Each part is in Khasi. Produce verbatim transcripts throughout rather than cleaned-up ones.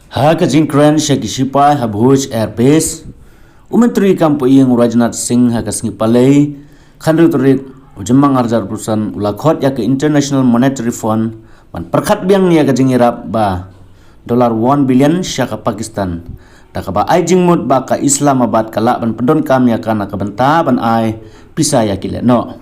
Ha ka jingkren sha ki shipai ha Bhuj Air Base, u Myntri Kam Pohiing u Rajnath Singh ha ka sngi Palei, khathynriew tarik u Jymmang arhajar arphew san, u la khot ïa ka International Monetary Fund ban pyrkhat biang ïa ka jingïarap ba dollar one billion sha ka Pakistan, da kaba ai jingmut ba ka Islamabad ka lah ban pyndonkam ïa ka na ka bynta ban ai pisa ïa ki lehnoh.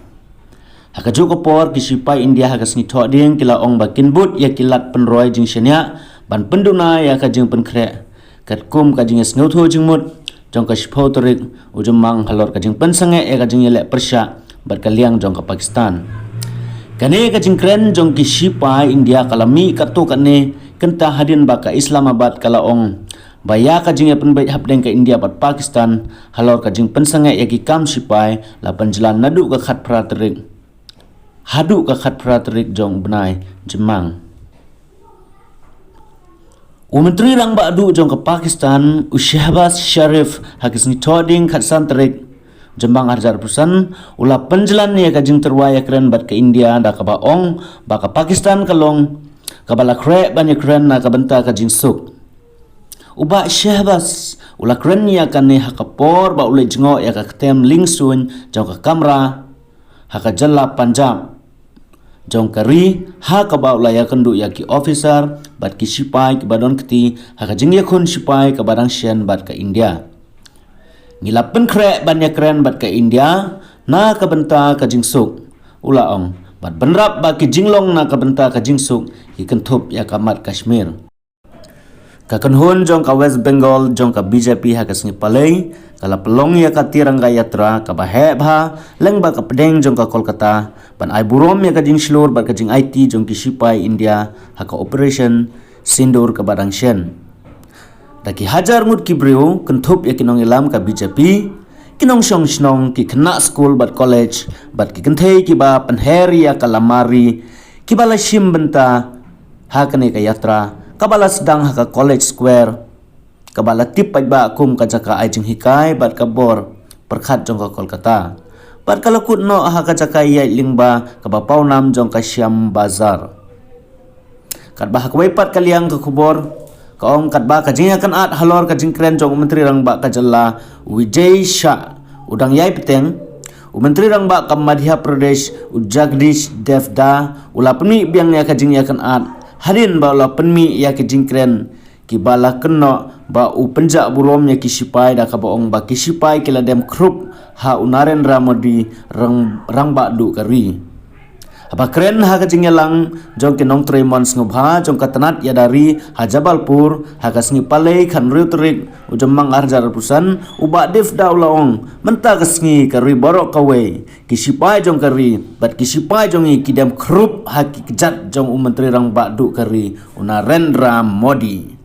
Ha kajuh ka por, ki shipai India ha ka sngi Thohdieng ki la ong ba kin bud ïa ki lad pynroi jingshaniah ban pynduna ïa ka jingpynkhreh katkum ka jingïasngewthuh jingmut jong ka shiphew tarik u Jymmang halor ka jingpynsangeh ïa ka jingïaleh pyrshah bad ka liang jong ka Pakistan. Kane ka jingkren jong ki shipai India ka la mih katto katne kynta hadien ba ka Islamabad ka la ong ba ïa ka jingïapynbeit hapdeng ka India bad Pakistan halor ka jingpynsangeh ïa ki kam shipai la pynjlan naduh ka khatphra tarik haduh ka khatphra tarik jong u bnai Jymmang. U Myntri Rangbah Duh jong ka Pakistan, u Shehbaz Sharif, ha ka sngi Thohdieng khatsan tarik Jymmang arhajar arphew san, u la pynjlan ïa ka jingtyrwa ïakren bad ka India da kaba ong ba ka Pakistan ka long kaba la khreh ban ïakren na ka bynta ka jingsuk. U Bah Shehbaz u la kren ïa kane ha ka por ba u leit jngoh ïa ka ktem liengsuiñ jong ka kamra ha ka jylla Punjab jong ka ri, ha kaba u la ïakynduh ïa ki officer bad ki shipai kiba don kti ha ka jingïakhun shipai kaba dang shen bad ka India. Ngi la pynkhreh ban ïakren bad ka India na ka bynta ka jingsuk, u la ong, bad bynrap ba ki jinglong na ka bynta ka jingsuk ki kynthup ïa ka mat Kashmir. Ka kynhun jong ka West Bengal jong ka B J P ha ka sngi Palei ka la pynlong ïa ka Tiranga Yatra kaba heh bha lyngba ka pdeng jong ka Kolkata ban ai burom ïa ka jingshlur bad ka jingaiti jong ki shipai India ha ka Operation Sindoor kaba dang shen. Da ki hajar ngut ki briew, kynthup ïa ki nongïalam ka B J P, ki nongshong shnong, ki khynnah skul bad college bad ki kynthei kiba pynher ïa ka lamar ri kiba la shim bynta ha kane ka yatra kaba la sdang ha ka College Square, kaba la tip paidbah kum ka jaka ai jinghikai bad ka bor pyrkhat jong ka Kolkata, bad ka la kut noh ha ka jaka ïaid lyngba kaba pawnam jong ka Shyam Bazar. Katba ha kawei pat ka liang ka khubor ka ong, katba ka jingïakynad halor ka jingkren jong u Myntri Rangbah ka jylla, u Vijay Shah, u dang ïai bteng, u Myntri Rangbah ka Madhya Pradesh, u Jagdish Devda, u la pynmih biang ïa ka jingïakynad hadien ba u la pynmih ïa ka jingkren kiba la kynnoh ba u pynjah burom ïa ki shipai da kaba ong ba ki shipai ki la dem khrup ha u Narendra Modi, rang, Rangbah Duh ka ri. Haba kren ha ka jingïalang jong ki nongtrei mon sngewbha jong ka tnat ïada ri ha Jabalpur ha ka sngi Palei khathynriew tarik u Jymmang arhajar arphew san, u Bah Devda u la ong, mynta ka sngi ka ri baroh kawei, ki shipai jong ka ri bad ki shipai jong ngi ki dem khrup ha ki kjat jong u Myntri Rangbah Duh ka ri, u Narendra Modi.